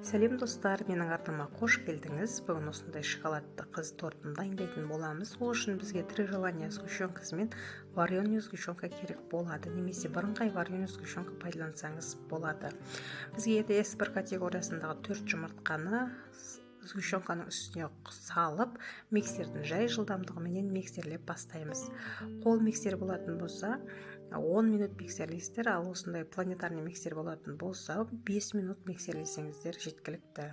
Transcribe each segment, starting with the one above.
Сәлем, достар! Менің арнама қош келдіңіз. Бүгін осындай шоколадты қыз тортын дайындайтын боламыз. Ол үшін бізге «Три желания» сгущенкасы мен вареный сгущенка керек болады немесе бірыңғай вареный сгущенка пайдалансаңыз болады. Бізге С1 категориясындағы төрт жұмыртқаны сгущенканың үстіне салып, миксердің жай жылдамдығыменен миксерлеп бастаймыз. Қол миксер болатын болса, 10 минут миксерлейсіздер, ал осындай планетарный миксер болатын болса, 5 минут миксерлесеңіздер жеткілікті.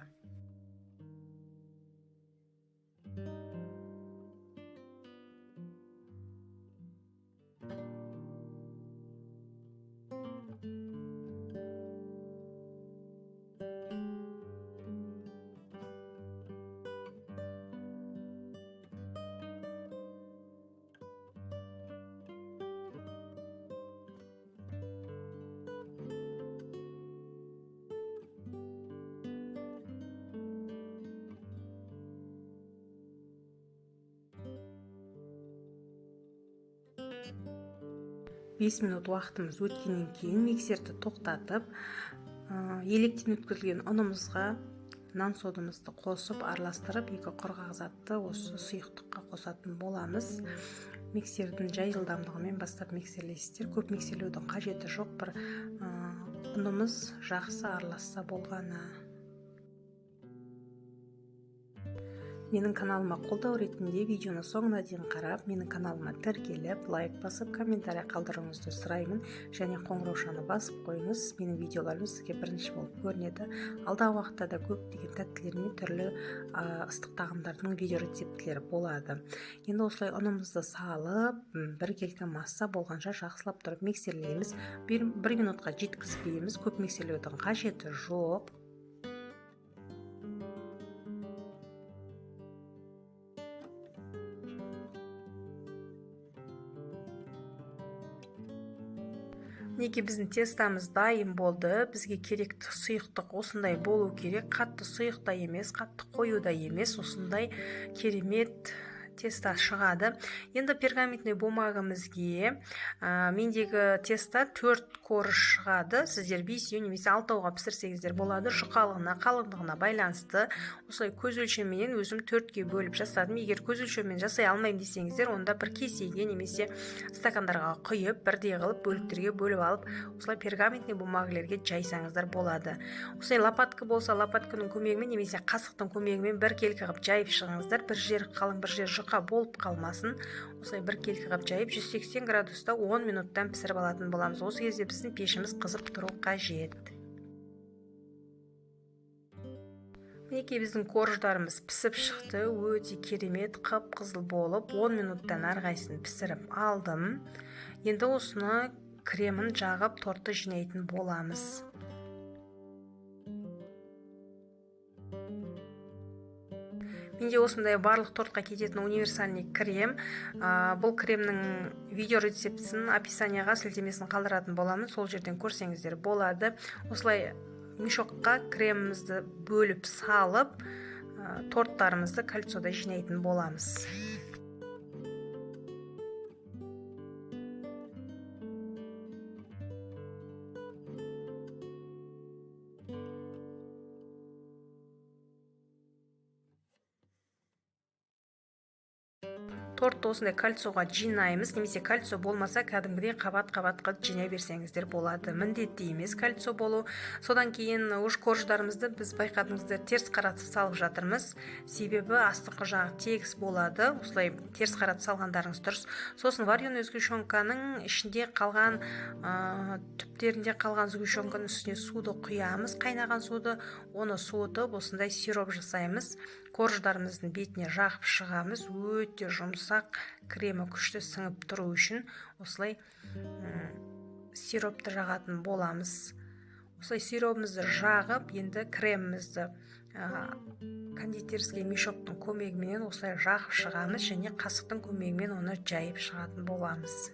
5 минут уақытымыз өткеннен кейін миксерді тоқтатып, електен өткізілген ұнымызға нан содамызды қосып, араластырып, екі құрғақ затты осы сұйықтыққа қосатын боламыз. Миксердің жай жылдамдығымен бастап миксерлейсіздер. Көп миксерлеудің қажеті жоқ, бір ұнымыз жақсы араласса болғаны. Менің каналыма қолдау ретінде видеоны соңына дейін қарап, менің каналыма тіркеліп, лайк басып, комментарий қалдыруыңызды сұраймын және қоңыраушаны басып қойыңыз. Менің видеоларым сізге бірінші болып көрінеді. Алдағы уақытта да көптеген тәттілер мен түрлі ыстық тағамдардың видео рецептілері болады. Енді осылай ұнымызды салып, біркелкі масса болғанша жақсылап тұрып миксерлейміз. 1 минутқа жеткізбейміз, көп миксерлеудің қажеті жоқ. Мінекей, біздің тестамыз дайын болды. Бізге керекті сұйықтық осындай болу керек: қатты сұйық та емес, қатты қою да емес. Осындай керемет тесто шығады. Енді пергаментный бумагамызге мендегі тесто төрт корж шығады, сіздер бесеу немесе алтауға пісірсеңіздер болады, жұқалығына, қалыңдығына байланысты. Осылай көз өлшемімен өзім төртке бөліп жасадым. Егер көз өлшемімен жасай алмаймын десеңіздер, онда бір кесеге немесе стакандарға құйып, бірдей қылып бөліктерге бөліп алып, осылай пергаментный бумагалерге жайсаңыздар болады. Осылай лопатка болса, лопатканың көмегімен немесе қасықтың көмегімен біркелкі қылып жайып шығыңыздар. Бір жері қалың, бір жері жұқа болып қалмасын. Осылай біркелкі қылып жайып, 180 градуста 10 минуттан пісіріп алатын боламыз. Осы кезде біздің пешіміз қызып тұру қажет. Мінекей, біздің корждарымыз пісіп шықты, өте керемет қып қызыл болып. 10 минуттан әрқайсысын пісіріп алдым. Енді осыны кремін жағып, тортты жинайтын боламыз. Менде осындай барлық тортқа кететін универсальный крем. Бұл кремнің видео рецептісін описанияға сілтемесін қалдыратын боламын, сол жерден көрсеңіздер болады. Осылай мешокқа кремімізді бөліп салып, торттарымызды кольцода жинайтын боламыз. Тортты осындай кольцоға жинаймыз немесе кольцо болмаса, кәдімгідей қабат қабат қылып жинай берсеңіздер болады, міндетті емес кольцо болу. Содан кейін уж корждарымызды біз, байқадыңыздар, теріс қаратып салып жатырмыз, себебі астыңғы жағы тегіс болады. Осылай теріс қаратып салғандарыңыз дұрыс. Сосын вареный сгущенканың ішінде қалған, түптерінде қалған сгущенканың үстіне суды құямыз, қайнаған суды. Оны суытып, осындай сироп жасаймыз. Корждарымыздың бетіне жағып шығамыз. Өте жұмсақ, кремі күшті сіңіп тұру үшін осылай сиропты жағатын боламыз. Осылай сиробымызды жағып, енді кремімізді кондитерский мешоктың көмегіменен осылай жағып шығамыз және қасықтың көмегімен оны жайып шығатын боламыз.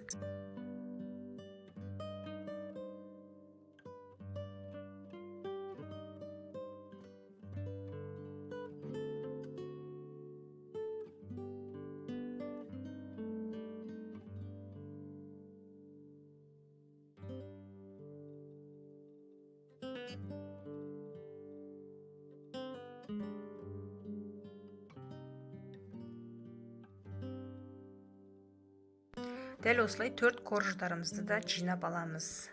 Дәл осылай 4 корждарымызды да жинап аламыз.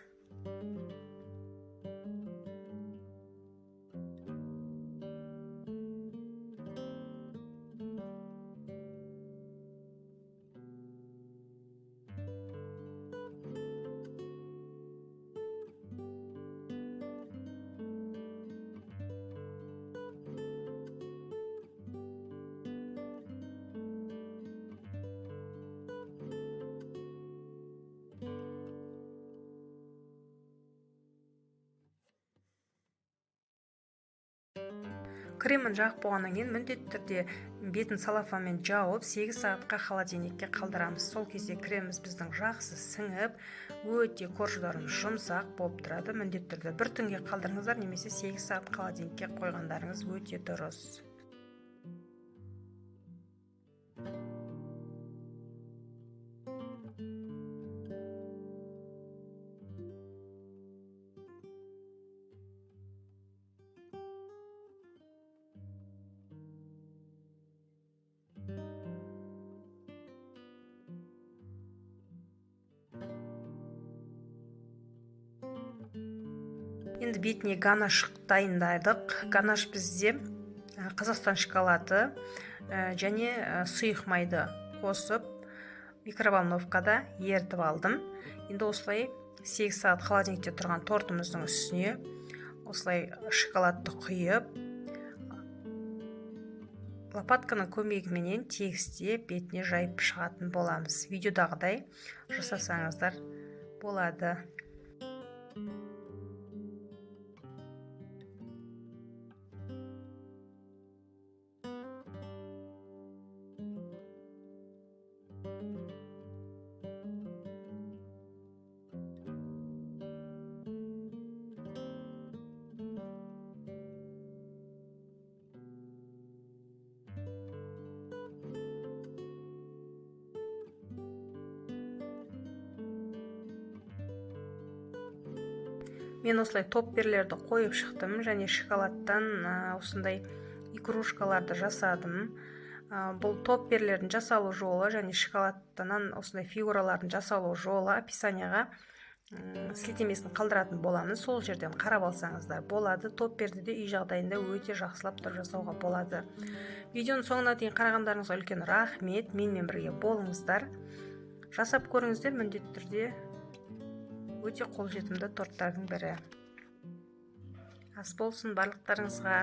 Кремін жағып болғаннан кейін міндетті түрде бетін целлофанмен жауып 8 сағатқа холодильникке қалдырамыз. Сол кезде креміміз біздің жақсы сіңіп, өте корждарымыз жұмсақ болып тұрады. Міндетті түрде бір түнге қалдырыңыздар, немесе 8 сағат холодильникке қойғандарыңыз өте дұрыс. Енді бетіне ганаш дайындадық. Ганаш бізде Қазақстан шоколады және сұйық майды қосып микроволновкада ерітіп алдым. Енді осылай 8 сағат холодильникте тұрған тортымыздың үстіне осылай шоколадты құйып, лопатканың көмегіменен тегістеп бетіне жайып шығатын боламыз. Видеодағыдай жасасаңыздар болады. Мен осылай топперлерді қойып шықтым және шоколадтан осындай игрушкаларды жасадым. Бұл топперлердің жасалу жолы және шоколадтан осындай фигуралардың жасалу жолы описанияға сілтемесін қалдыратын боламын. Сол жерден қарап алсаңыздар болады. Топперді де үй жағдайында өте жақсылап тұрып жасауға болады. Видеоның соңына дейін қарағандарыңызға үлкен рахмет. Менімен бірге болыңыздар. Жасап көріңіздер, міндетті түрде өте қолжетімді торттардың бірі. Ас болсын барлықтарыңызға.